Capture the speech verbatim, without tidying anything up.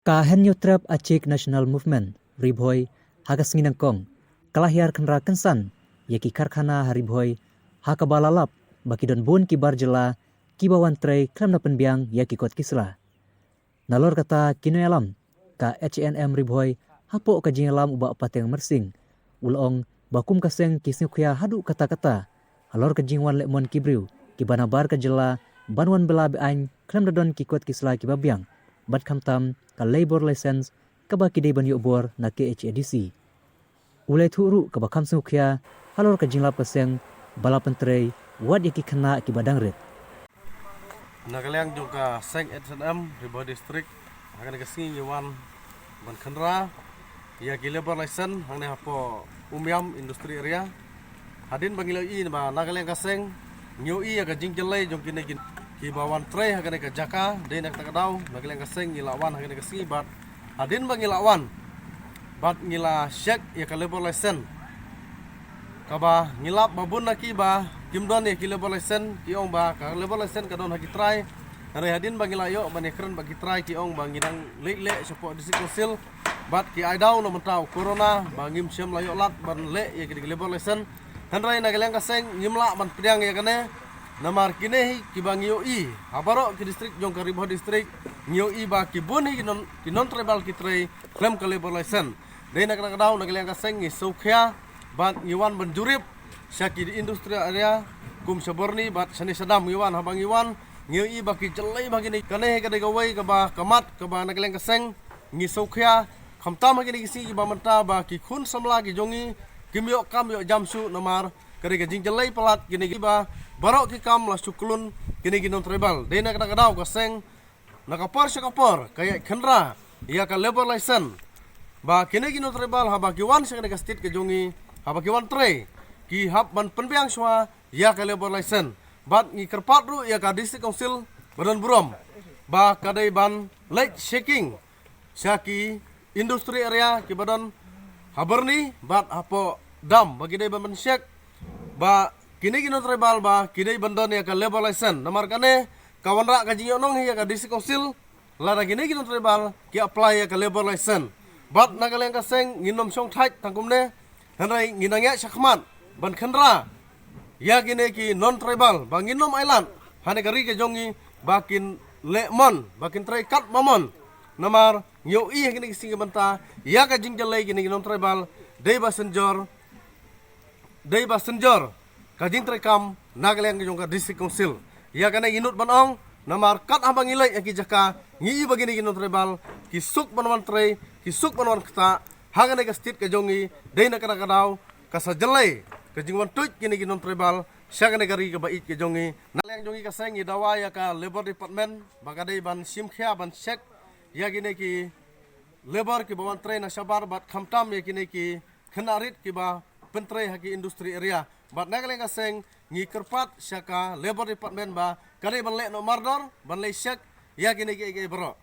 Ka Hynñiewtrep Achik National Movement Ri Bhoi ha ka sngi nyngkong ka la hiar khynra kynsan ïa ki karkhana ha Ri Bhoi, ha kaba la lap ba ki don bun ki bar jylla kiba wan trei khlem da pynbiang ïa ki kot ki sla. Nalor kata ki nongïalam ka H A N M Ri Bhoi, hapoh ka jingïalam u Bah Pateng Myrsing, u la ong ba kum ka seng ki sngewkhia haduh katta katta halor ka jingwan leh mon ki briew kiba na bar ka jylla ban wan bylla be-aiñ khlem da don ki kot ki sla kiba biang, bad khamtam ka labour license kaba ki dei ban ïoh bor na K H A D C. U la ïathuh ruh kaba kham sngewkhia halor ka jinglap ka seng ba la pyntrei wat ïa ki khynnah kiba dang rit. Na ka liang jong ka seng H A N M Ri Bhoi District, ha kane ka sngi ngi wan ban khynra ïa ki labour license hangne hapoh Umiam Industry Area. Hadien ba ngi la ïohi ba na ka liang ka seng ngi ïohi ïa ka jingjyllei jong kine ki, kiba wan trei ha kane ka jaka, dei na kata ka daw na ka liang ka seng ngi la wan ha kane ka sngi bad hadien ba ngi la wan bad ngi la check ïa ka labour license, kaba ngi lap ba bun na ki ba kim don ïa ki labour license, ki ong ba ka labour license ka don ha ki trai. Hynrei hadien ba ngi la ïoh ban ïakren bad ki trai, ki ong ba ngi dang leit leh shapoh District Council bad ki ai daw na mynta u corona ba ngim shym la ïoh lad ban leh ïa ki labour license. Hynrei na ka liang ka seng ngim lah ban pdiang ïa kane, namar kine hi kiba ngi ïohi ha baroh ki district jong ka Ri Bhoi District, ngi ïohi ba ki bun hi ki non, ki non tribal ki trei khlem ka labour license. Dei na kata ka daw na ka liang ka seng ngi sngewkhia bad ngi wan ban jurip sha ki industrial area kum sha Byrni bad shane sha Dam ngi wan. Haba ngi wan ngi ïohi ba ki jyllei ba kine, kane ka dei kawei kaba ka mat kaba na ka liang ka seng ngi sngewkhia, khamtam ha kine ki sngi kiba mynta ba ki khun samla ki jong ngi kim ïoh kam ïoh jam shuh namar ka dei ka jingjyllei palat kine kiba baroh ki kam la shu khlun kine ki non tribal. Dei na kata ka daw ka seng na ka por sha ka por ka ïaid khynra ïa ka labour license ba kine ki non tribal haba ki wan sha kane ka state ka jong ngi, haba ki wan trei, ki hap ban pynbiang shuwa ïa ka labour license. Bad ngi kyrpad ruh ïa ka District Council ba don burom ba ka dei ban leit checking sha ki industry area kiba don ha Byrni bad hapoh Dam ba ki dei ban check ba kine ki non tribal ba ki dei ban don ïa ka labour license. Namar kane ka wanrah ka jingïohnong hi ïa ka District Council lada kine ki non tribal ki apply ïa ka labour license. Bad na ka liang ka seng ngin ym shong thait tang kumne, hynrei ngin nang ïaid shakhmat ban khynra ïa kine ki non tribal ba ngin ym ailad ha kane ka ri ka jong ngi ba kin leh mon, ba kin trei katba mon. Namar ngi ïohi ha kine ki sngi ki bynta ïa ka jingjyllei kine ki non tribal dei ba synjor, dei ba synjor ka jingtrei kam na ka liang jong ka District Council. Ïa kane ngi nud ban ong namar kat haba ngi leit ha ki jaka ngi ïohi ba kine ki non tribal ki suk ban wan trei, ki suk ban wan ktah ha kane ka state ka jong ngi. Dei na kata ka daw ka sa jyllei ka jingwan tuid kine ki non tribal sha kane ka ri kaba ïeit ka jong ngi. Na liang jong ngi ka seng ngi dawa ïa ka Labour Department ba ka dei ban shim khia ban check ïa kine ki labour kiba wan trei na shabar bad khamtam ïa kine ki khynnah rit kiba pyntrei ha ki industry area. Bad na ka liang ka seng ngi kyrpad sha ka Labour Department ba ka dei ban leh noh mardor ban leit check ïa kine ki, ki baroh.